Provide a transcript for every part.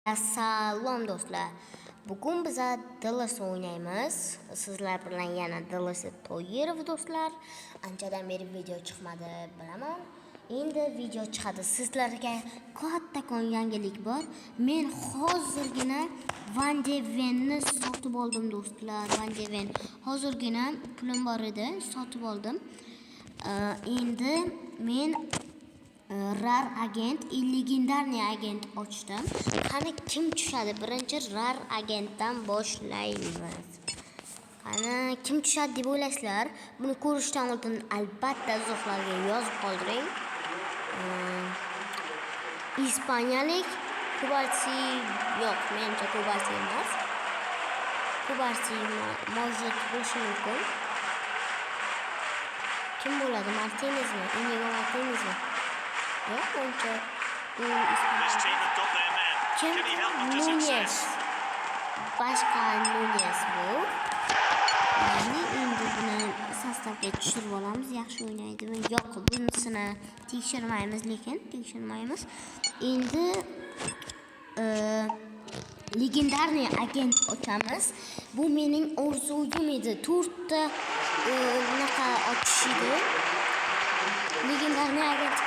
Salom do'stlar. Bugun biza DLS o'ynaymiz. Sizlar bilan yana DLS Toyirov do'stlar. Anchadan beri video chiqmadi, bilaman. Endi video chiqadi. Sizlarga kattakon yangilik bor. Men hozirgina Van de Venni sotib oldim do'stlar. Van de Ven. Hozirgina pulim bor edi, sotib oldim. Endi men Rar agent и легендарный agent ochdim. Qani kim tushadi? Birinchi rar agentdan boshlaymiz. Qani kim tushadi deb o'ylaysizlar? Buni ko'rishdan oldin albatta izohlarga yozib qoldiring. Ispaniyalik Kubarsi yo'q, menimcha Kubarsi emas. Kubarsi может bo'lishi mumkin. Kim bo'ladi? Martinezmi? Inigo Martinezmi? Yo'q, menimcha u This team have got their man. Kim? Can he help them to Nunes. success? Boshqa Nunes bu. Ya'ni endi buni состав ga tushirib olamiz. Yaxshi o'ynaydimi? Yo'q, bunisini tekshirmaymiz, lekin tekshirmaymiz. Endi легендарный agent ochamiz. Bu mening orzuyim edi. To'rtta unaqa ochish edi. Легендарный agent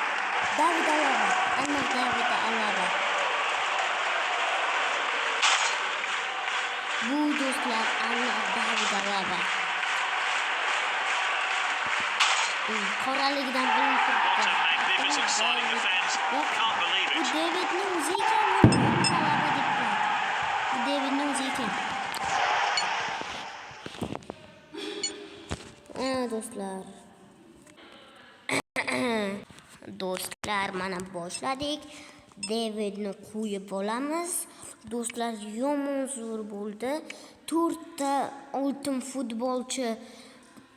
David Alaba. Aniq David Alaba. Bu do'stlar aniq David Alaba. Qoraligidan bilinib What turibdi. a magnificent signing. The fans Yo'q, can't believe bu it. Davidning o'zi ekan, men Alaba debman. Bu Davidning o'zi ekan. Ha, do'stlar. Do'stlar, mana boshladik. Davidni qo'yib olamiz. Do'stlar, yomon zo'r bo'ldi. To'rtta oltin futbolchi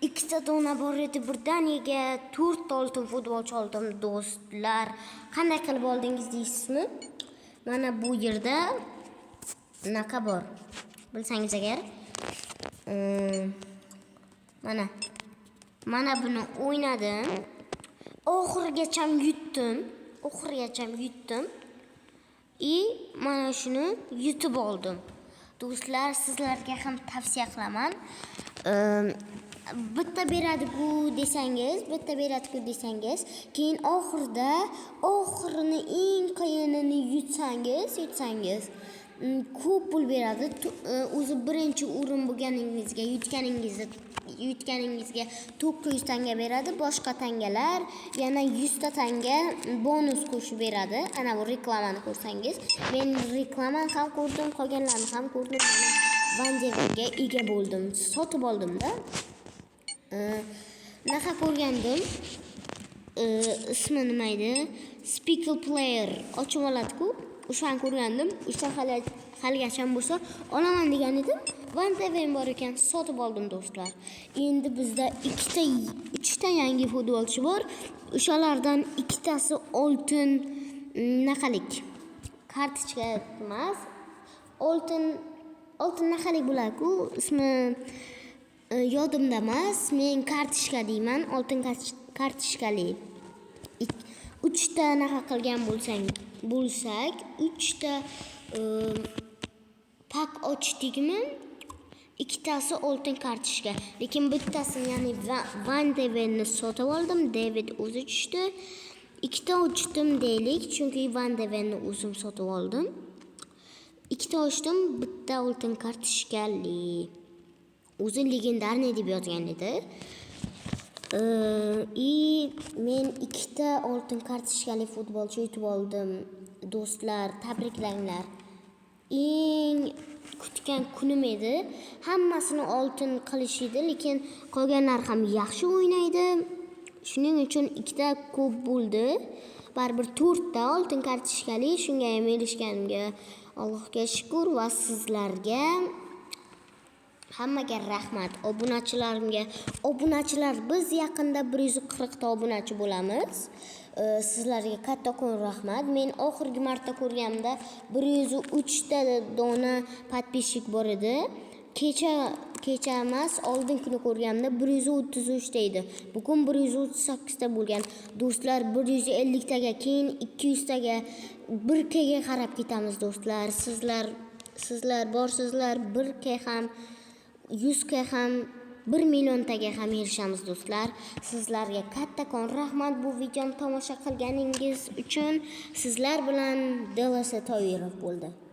ikkita dona bor edi, birdaniga to'rtta oltin futbolchi oldim do'stlar. Qanday qilib oldingiz deysizmi? Mana bu yerda naqa bor. Bilsangiz agar. Mana. Mana buni o'ynadim. Oxirigacha yutdim. Oxirigacha yutdim. И mana shuni yutib oldim. Do'stlar, sizlarga ham tavsiya qilaman. Bitta beradi-ku desangiz, bitta beradi-ku desangiz, keyin oxirida oxirini eng qiyinini yutsangiz, ko'p pul beradi. O'zi birinchi o'rin bo'lganingizga, yutganingizga 900 tanga beradi, boshqa tangalar yana 100 ta tanga bonus qo'shib beradi. Ana bu reklamani ko'rsangiz, men reklamani ham ko'rdim, qolganlarini ham ko'rdim. Mana Van de Venga ega bo'ldim, sotib oldim-da. Naqa ko'rgandim. Ismi nima edi? Speaker Player ochib oladi-ku. O'shani ko'rgandim. O'sha haligacha bo'lsa olaman degan edim. Van de Ven bor ekan, sotib oldim do'stlar. Endi bizda ikkita, uchta yangi futbolchi bor. O'shalardan ikkitasi oltin naqalik. Kartochka emas, oltin naqalik bo'ladi-ku. Ismi yodimda emas. Men kartochka deyman, oltin kartochkali. Uchta anaqa qilgan bo'lsak, uchta pak ochdikmi? Ikkitasi oltin kartochka. Lekin bittasini, ya'ni Van de Venni sotib oldim. David o'zi tushdi. Ikkita ochdim deylik, chunki Van de Venni o'zim sotib oldim. Ikkita ochdim, bitta oltin kartochkali. O'zi легендарный deb yozgan edi. И men ikkita oltin kartochkali futbolchi yutib oldim. Do'stlar, tabriklanglar. Eng kutgan kunim edi. Hammasini oltin qilish edi, lekin qolganlar ham yaxshi o'ynaydi. Shuning uchun ikkita ko'p bo'ldi. Baribir to'rtta oltin kartochkali, shunga ham erishganimga Allohga shukr va sizlarga hammaga rahmat. Obunachilarimga, obunachilar, biz yaqinda 140 ta obunachi bo'lamiz. Sizlarga kattakon rahmat. Men oxirgi marta ko'rganimda 103 ta dona подписчик bor edi. Kecha emas, oldin kuni ko'rganimda 133 ta edi. Bugun 138 ta bo'lgan. Do'stlar, 150 taga, keyin 200 taga, 1 K ga qarab ketamiz do'stlar. Sizlar borsizlar, 1 K ham, 100 K ham, 1 milliontaga ham erishamiz do'stlar. Sizlarga kattakon rahmat bu videoni tomosha qilganingiz uchun. Sizlar bilan DLS Toyirov bo'ldi.